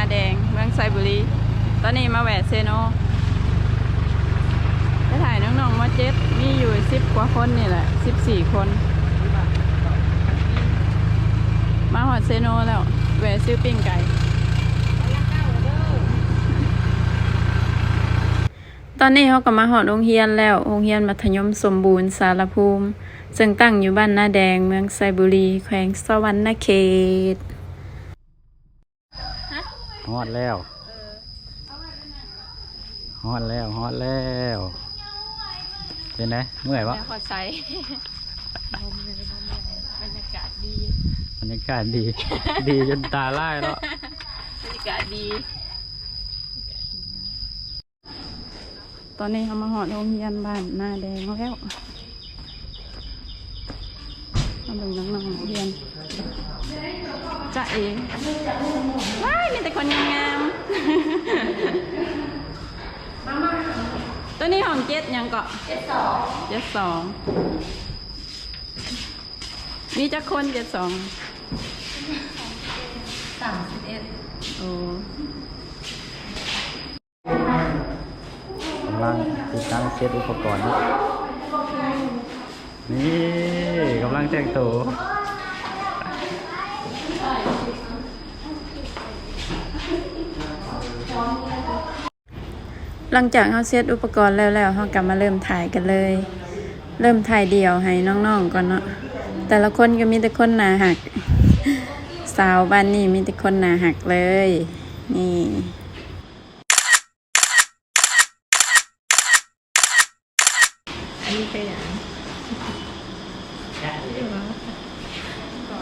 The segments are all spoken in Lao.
ນາແດງ ເມືອງໄຊບູລີ. ຕອນນີ້ມາແວະເຊໂນ ໄປຖ່າຍນ້ອງໆ ມໍເຈັດ ມີຢູ່ສິບກວ່າຄົນນີ້ແຫຼະ ສິບສີ່ຄົນ. ມາຮອດເຊໂນແລ້ວ ແວະຊື້ປີ້ງໄກ່. ຕອນນີ້ເຮົາກໍມາຮອດໂຮງຮຽນແລ້ວ, ໂຮງຮຽນມັດທະຍົມສົມບູນສາລະພູມ ເຊິ່ງຕັ້ງຢູ່ບ້ານນາແດງ ເມືອງໄຊບູລີ ແຂວງສະຫວັນນະເຂດ. ຮອດແລ້ວ ຮອດແລ້ວ ຮອດແລ້ວ. ເປັນໃດ ເມື່ອຍບໍ່? ຮອດໃສ ບັນຍາກາດດີ ບັນຍາກາດດີ ດີຈົນຕາລາຍເນາະ ບັນຍາກາດດີ. ຕອນນີ້ເຮົາມາຮອດໂຮງຮຽນບ້ານນາແດງແລ້ວ. ມາເບິ່ງນ້ອງໆ ໂຮງຮຽນ. ຈະເອ ວ້າຍ ມີແຕ່ຄົນງາມໆ. ໂຕນີ້ຫ້ອງເຈັດຫຍັງເກາະ? ເຈັດສອງ ເຈັດສອງ. ມີຈັກຄົນ? ເຈັດສອງ ສາມສິບເອັດ. ໂອ້ ກຳລັງຕິດຕັ້ງເຊັດອຸປະກອນເນາະ. ນີ້ກຳລັງແຕ່ງໂຕ. ຫຼັງຈາກເຮົາເຊັດອຸປະກອນແລ້ວແລ້ວ ເຮົາກໍມາເລີ່ມຖ່າຍກັນເລີຍ. ເລີ່ມຖ່າຍດ່ຽວໃຫ້ນ້ອງໆ ກ່ອນເນາະ. ແຕ່ລະຄົນກໍມີແຕ່ຄົນໜ້າຮັກ. ສາວບ້ານນີ້ມີແຕ່ຄົນໜ້າຮັກເລີຍ. ນີ້. ອັນນີ້ຄືຫຍັງ?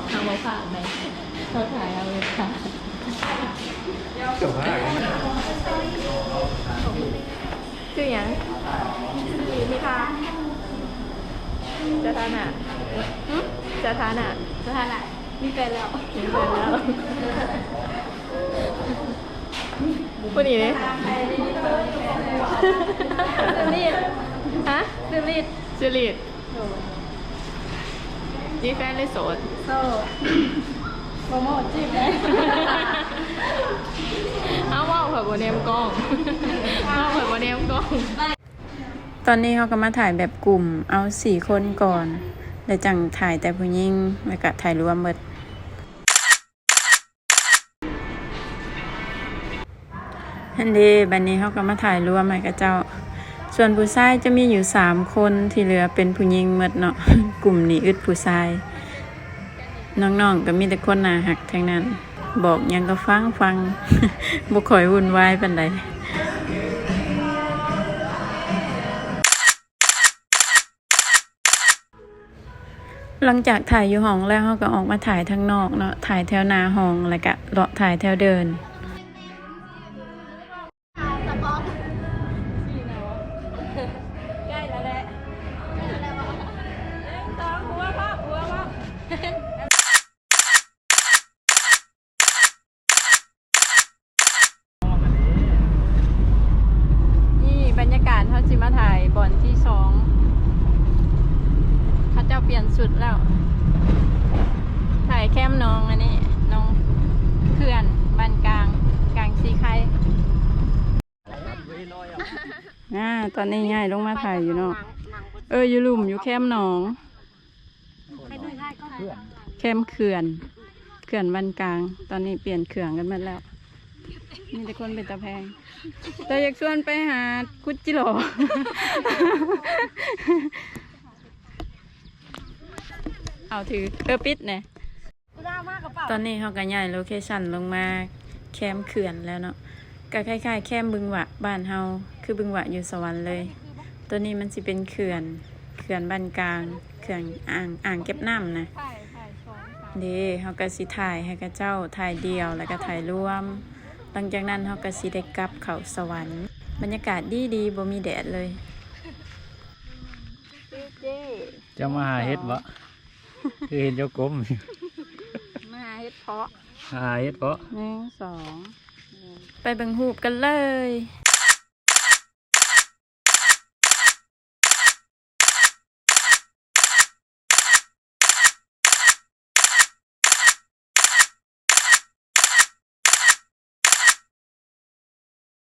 ເຮົາບໍ່ພາກໄດ໋ ເຮົາຖ່າຍເອົາເວລາ. ຄືຫຍັງ? ມີທ່າ ສະຖານະ ຫຶ? ສະຖານະ ສະຖານະ ມີແຟນແລ້ວ ມີແຟນແລ້ວ. ຜູ້ນີ້ເດ້ ຊື່ລີດ ຮະ? ຊື່ລີດ ຊື່ລີດ. ໂດຍ. ມີແຟນຫຼືໂສດ? ໂສດ. ໂປຣໂມດຈີບໄດ້. ເຮົາເວົ້າເພິ່ນບໍ່ແນມກ້ອງ ເວົ້າເພິ່ນບໍ່ແນມກ້ອງ. ຕອນນີ້ເຮົາກໍມາຖ່າຍແບບກຸ່ມ ເອົາສີ່ຄົນກ່ອນ ແລ້ວຈັ່ງຖ່າຍແຕ່ຜູ້ຍິງ ແລ້ວກະຖ່າຍລວມເບິດ. ຫັ້ນເດ ບັດນີ້ເຮົາກໍມາຖ່າຍລວມໃຫ້ເຂົາເຈົ້າ. ສ່ວນຜູ້ຊາຍຈະມີຢູ່ສາມຄົນ ທີ່ເຫຼືອເປັນຜູ້ຍິງໝົດເນາະ. ກຸ່ມນີ້ອຶດຜູ້ຊາຍ. ນ້ອງໆ ກໍມີແຕ່ຄົນໜ້າຮັກທັງນັ້ນ. ບອກຫຍັງກໍຟັງໆ ບໍ່ຄ່ອຍວຸ່ນວາຍປານໃດ. ຫຼັງຈາກຖ່າຍຢູ່ຫ້ອງແລ້ວ ເຮົາກໍອອກມາຖ່າຍທາງນອກເນາະ, ຖ່າຍແຖວໜ້າຫ້ອງ ແລ້ວກະເລາະຖ່າຍແຖວເດີ່ນ. ໃກ້ແລ້ວແຫຼະ ໃກ້ແລ້ວແຫຼະ. ໜຶ່ງ ສອງ ຫົວພ້ອມ ຫົວພ້ອມ. ນີ້ບັນຍາກາດ ເຮົາຊິມາຖ່າຍບ່ອນທີສອງ ເຂົາເຈົ້າປ່ຽນຊຸດແລ້ວ. ຖ່າຍແຄມໜອງ ອັນນີ້ໜອງເຂື່ອນບ້ານກາງ ກາງສີໄຄ. ອ່າ ຕອນນີ້ຍ້າຍລົງມາຖ່າຍຢູ່ນອກ ເອີ ຢູ່ລຸ່ມ ຢູ່ແຄມໜອງ. ແຄມເຂື່ອນ ເຂື່ອນບ້ານກາງ ຕອນນີ້ປ່ຽນເຄື່ອງກັນໝົດແລ້ວ ມີແຕ່ຄົນເປັນຕາແພງ. ແຕ່ຢາກຊວນໄປຫາຄຸດຈິຫຼໍ່ ເອົາຖື ເອີ ປິດແດ່. ຕອນນີ້ເຮົາກໍຍ້າຍໂລເຄຊັນລົງມາແຄມເຂື່ອນແລ້ວເນາະ ກໍຄ້າຍໆ ແຄມບຶງຫວະບ້ານເຮົາ ຄືບຶງຫວະຢູ່ສະຫວັນເລີຍ. ໂຕນີ້ມັນຊິເປັນເຂື່ອນ ເຂື່ອນບ້ານກາງ ເຂື່ອນອ່າງ ອ່າງເກັບນ້ຳນະ. ເດ້ ເຮົາກໍຊິຖ່າຍໃຫ້ເຂົາເຈົ້າ ຖ່າຍດ່ຽວ ແລ້ວກໍຖ່າຍລວມ. ຫຼັງຈາກນັ້ນເຮົາກໍຊິໄດ້ກັບເຂົ້າສະຫວັນ. ບັນຍາກາດດີໆ ບໍ່ມີແດດເລີຍ. ເຈົ້າມາຫາເຫັດບໍ່? ຄືເຫັນເຈົ້າກົ້ມຢູ່ ມາຫາເຫັດເພາະ ຫາເຫັດເພາະ. ໜຶ່ງ ສອງ ໄປເບິ່ງຮູບກັນເລີຍ.